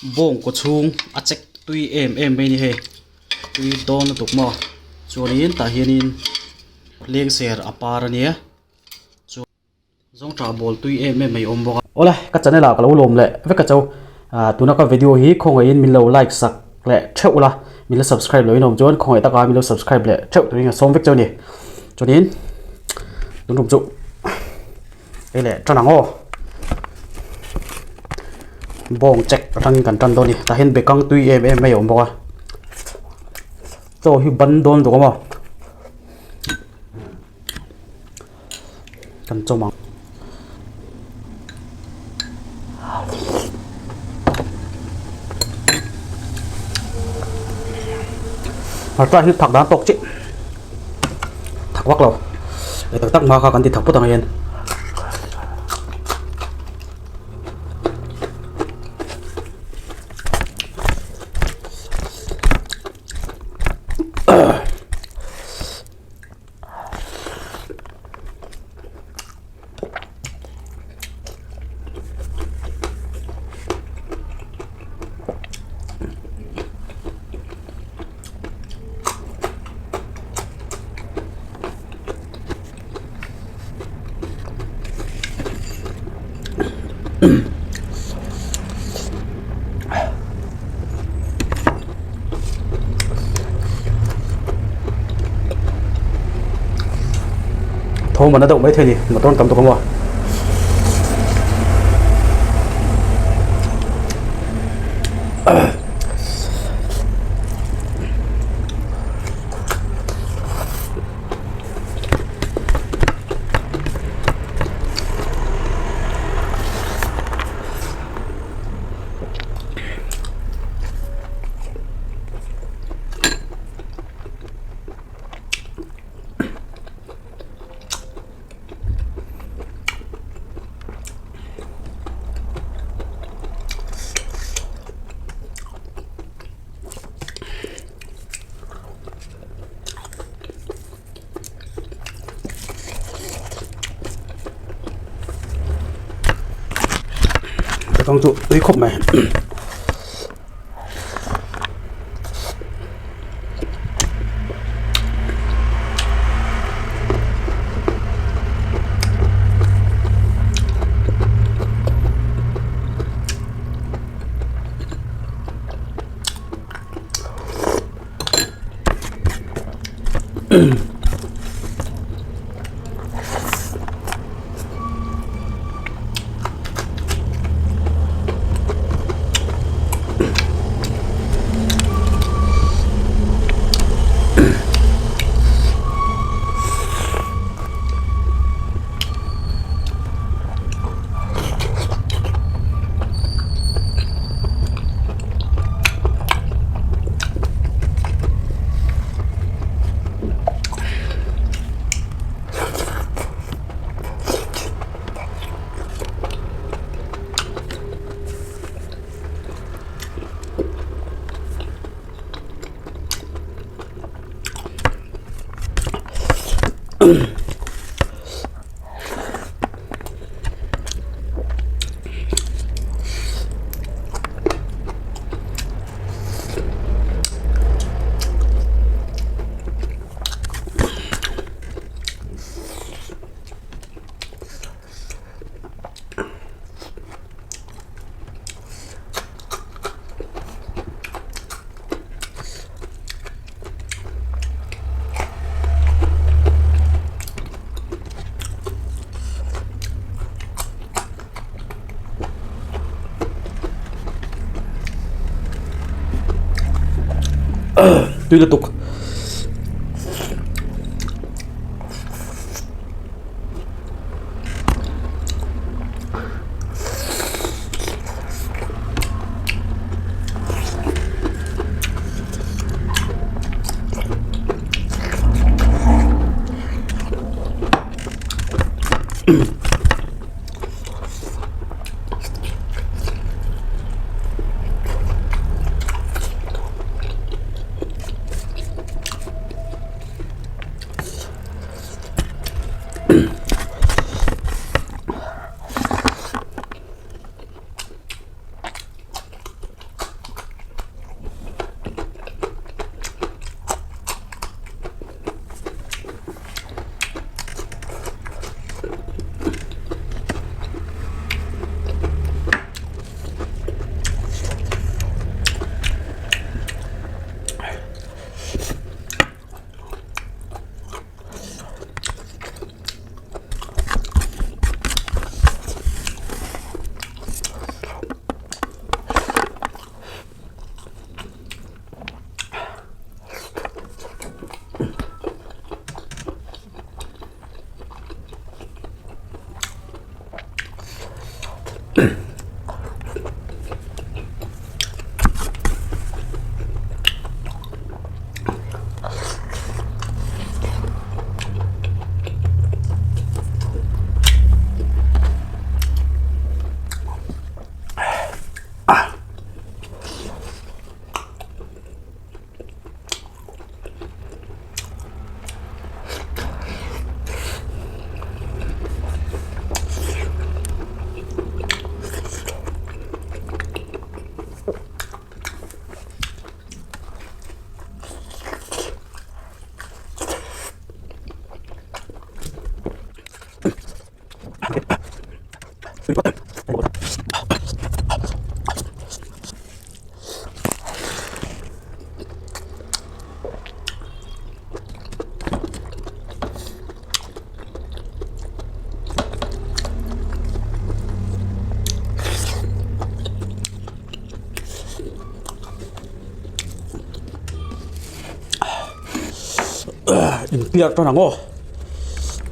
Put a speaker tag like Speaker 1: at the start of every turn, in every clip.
Speaker 1: Bawng kaw chhung a chek tui em em mai a ni hei tui dawn lutuk maw chuanin tah hianin lengser a par a nia chuan zawngṭah bawl tui em em mai a awm bawk a. Awle ka channel ah ka lo lawm leh vek a cho ah tuna ka video hi khawngaihin min lo like sak leh theuh ula min la subscribe loh in awm chuan khawngaih taka min lo subscribe leh theuh turin ka sawm vek cheu a ni chuanin tun tum chu hei leh tan ang aw bawng check atangin kan tan dawn a ni tah hian bekang tui em em mai a awm bawk a chaw hi ban dawn duh ang aw. Kan chawm ang. Hmarcha hi thak dan tawk chiah thak vak lo ei tak tak hma kha kan ti thak phawt ang hian. Thawm an a deuh maithei a ni motor an tam tawh a maw. Kang chu tui khawp mai. Tui lutuk. Inpiak tan ang aw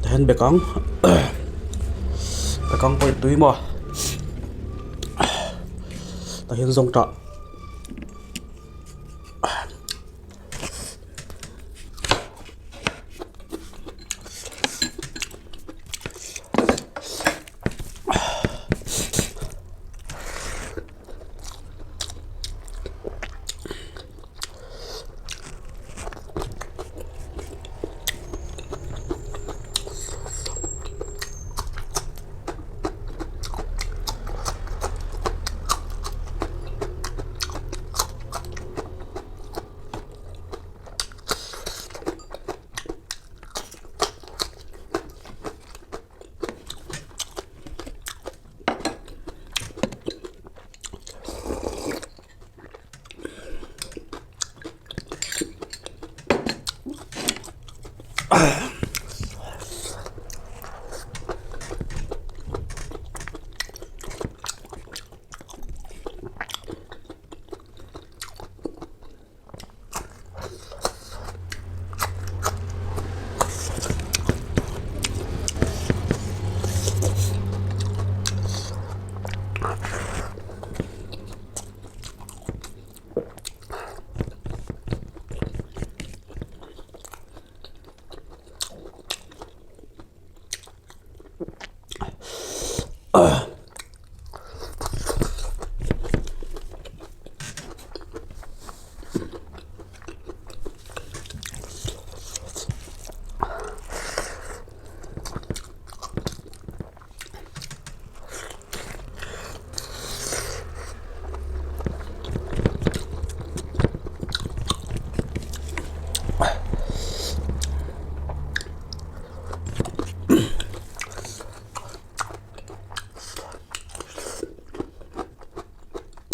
Speaker 1: tihian bekang bekang pawh tui maw tah hian zawngtah.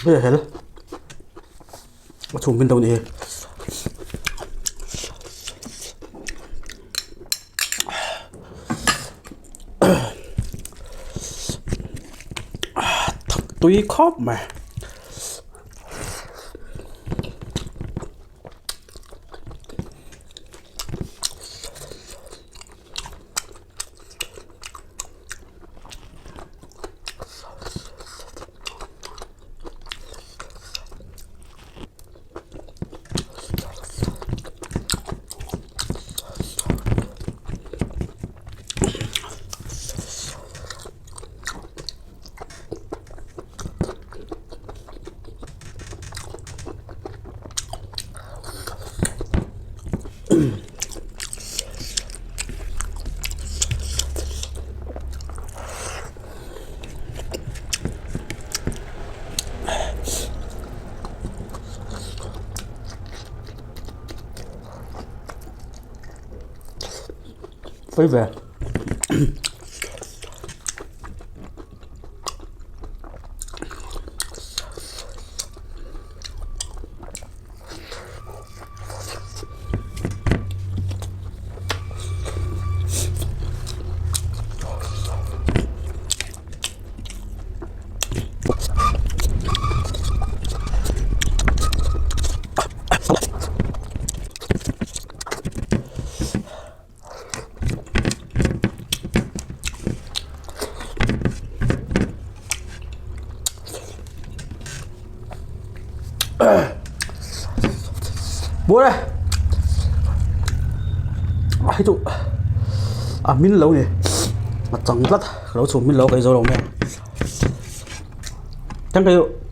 Speaker 1: Hei a hel a chhum hmin deuh a ni hei. Tui khawp mai. Fawi ve. Bur e hei chu a hmin lo ni a chang tlat ka lo chhum hmin lo ka ei zo lo mai ang thank you.